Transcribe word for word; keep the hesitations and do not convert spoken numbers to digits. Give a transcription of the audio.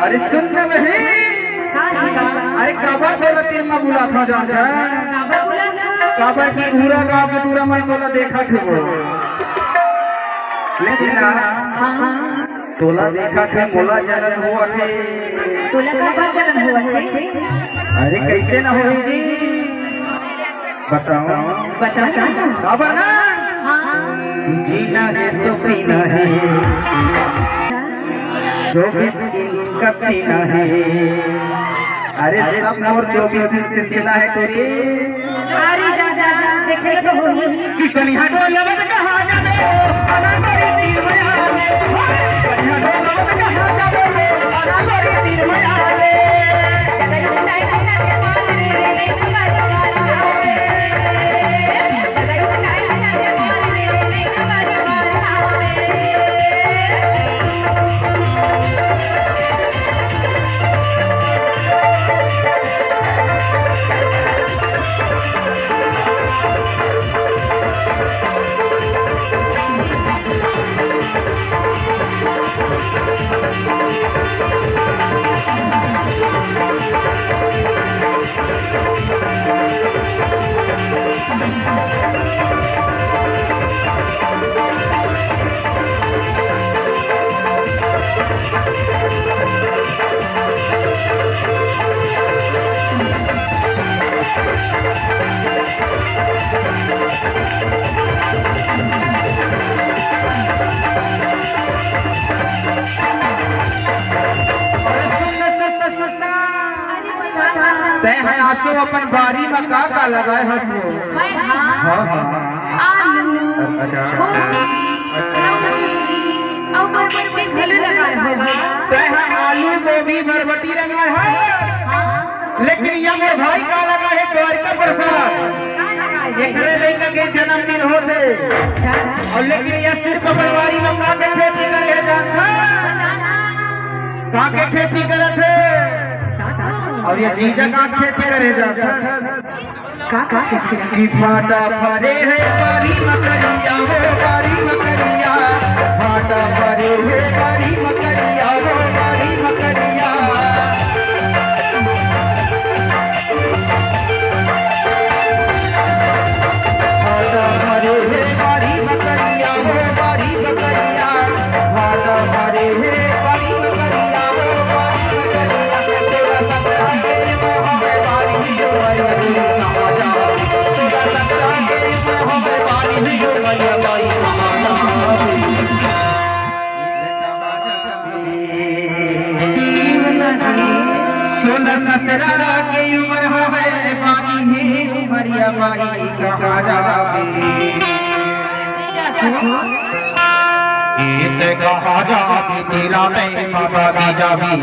अरे सुन ना बहिनी। का जी का? अरे काबर तोला तीर म बुलात हंव जानथस? काबर बुलात हंव? काबर कि उरा गांव के टूरा मन तोला देखत हे वो। लेकिन ना, हाँ। तोला देखत हे मोला जलन होवत हे। तोला काबर जलन होवत हे? अरे कइसे ना होही जी? बताओ। बता, बता। काबर ना? हाँ। जीना हे तो पीना हे, चौबीस इंच का सीना हे। अरे सब मोर चौबीस इंच के सीना हे टूरी। अरे जा, जा, देखे तो होही। कि कनिहा डोलवत कहाँ जाबे, आना गोरी तीर में आले। कनिहा डोलवत कहाँ जाबे, आना गोरी तीर में आले। अरे सुन ना, सुन ना, सुन ना। अरे बता ना। तैं ह आसो अपन बारी म का का लगाए हस वो? मैं हाँ। हाँ, हाँ। आलू, अच्छा। गोभी, लौकी, अउ बरबट्टी घलो लगाए हवं। तैं ह आलू, गोभी, बरबट्टी लगाए हस। हाँ। लेकिन ये मोर भाई का लगाए हे द्वारिका प्रसाद। का लगाए हे? एकरे लइका के जन्मदिन होथे। अच्छा। अउ लेकिन ये सिर्फ अपन बारी म का के खेती करे हे जानथस? बता ना। का के खेती करत हे? बता ना। अउ ये जीजा का खेती करे हे जानथस? का, का चीज के? कि भांटा फरे हे बारी म करिया हो, बारी म करिया। भांटा फरे हे बारी म करिया हो, बारी म करिया। भांटा फरे हे बारी म करिया हो, बारी म करिया। भांटा फरे हे बारी म करिया हो, बारी म करिया। सोला सतरा के रे मैं हवे बारी, जो मैं अभी कहाँ जाऊँ। सोला सतरा के रे मैं हवे बारी, जो मैं अभी कहाँ जाऊँ। सोला सतरा के उमर हवे बारी, हे उमरिया बारी कहाँ जाबे। ए तैं कहाँ जाबे, तेला तैं बाबा भी जाबे।